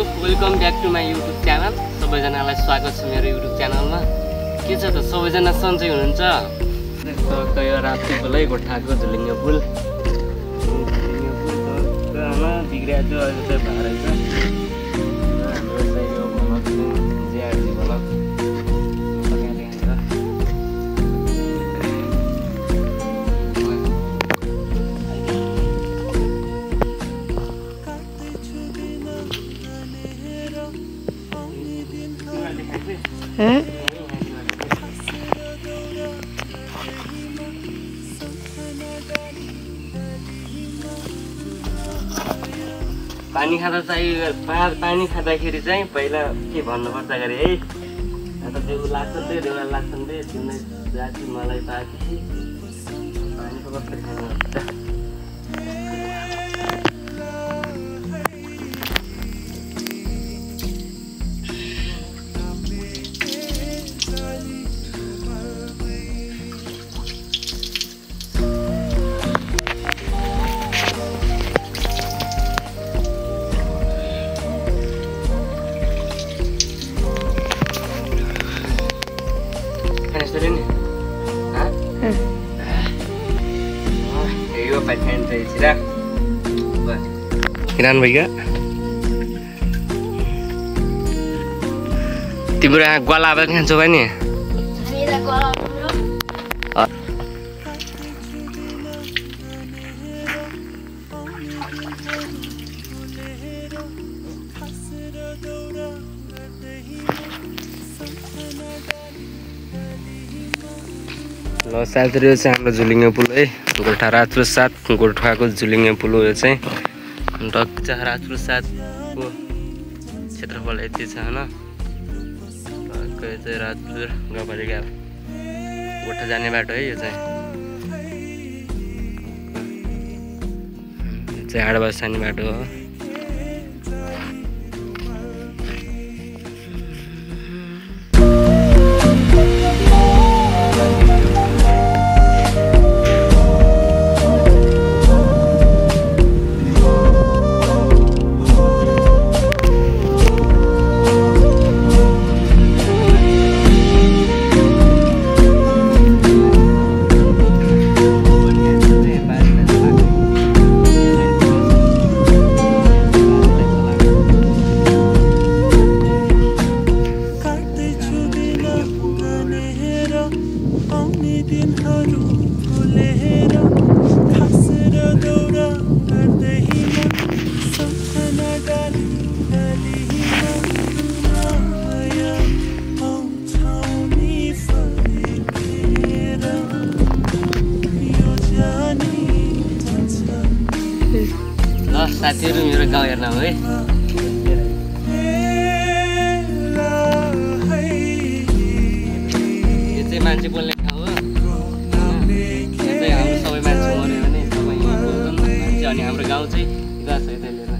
Welcome back to my YouTube channel. सबैजनालाई स्वागत छ मेरो युट्युब च्यानलमा। के छ त सबैजना सन्चै हुनुहुन्छ? यो राति फुलै गोठाको झुलिङ्गे फुल बिग्रिया चाहिँ अहिले चाहिँ भारै छ। हाम्रो चाहिँ यो भलक जिआरजी भलक पानी खाँदा चाहिँ पानी खाँदाखेरि चाहिँ पहिला के भन्नुपर्छ गरे है अन्त त्यो लाग्छ नि देउला लाग्छ नि तिमीलाई जाति मलाई ताकि पानीको कसरी खानुपर्छ। किरान भैया तिम्रो गला अब खान्छौ भने ल साथीहरु यो चाहिँ हाम्रो झुलिङ्गे पुल है गोठा राजपुर 7 गोठाको झुलिङ्गे पुल हो। यो चाहिँ टक्क राजपुर 7 को क्षेत्रफल यति छ हैन। टक्क यो चाहिँ राजपुर गाउँपालिका गोठा जाने बाटो है। यो चाहिँ हाडबास जाने बाटो हो। साथीहरु मेरो गाउँ हेर्न हो है। यो चाहिँ मान्छे बोल्ने ठाउँ हो। यहाँ चाहिँ हाम्रो सबै मान्छे मर्यो भने सबै यहीँ बोल्छन् मान्छे। अनि हाम्रो गाउँ चाहिँ यता छ, यता लिएर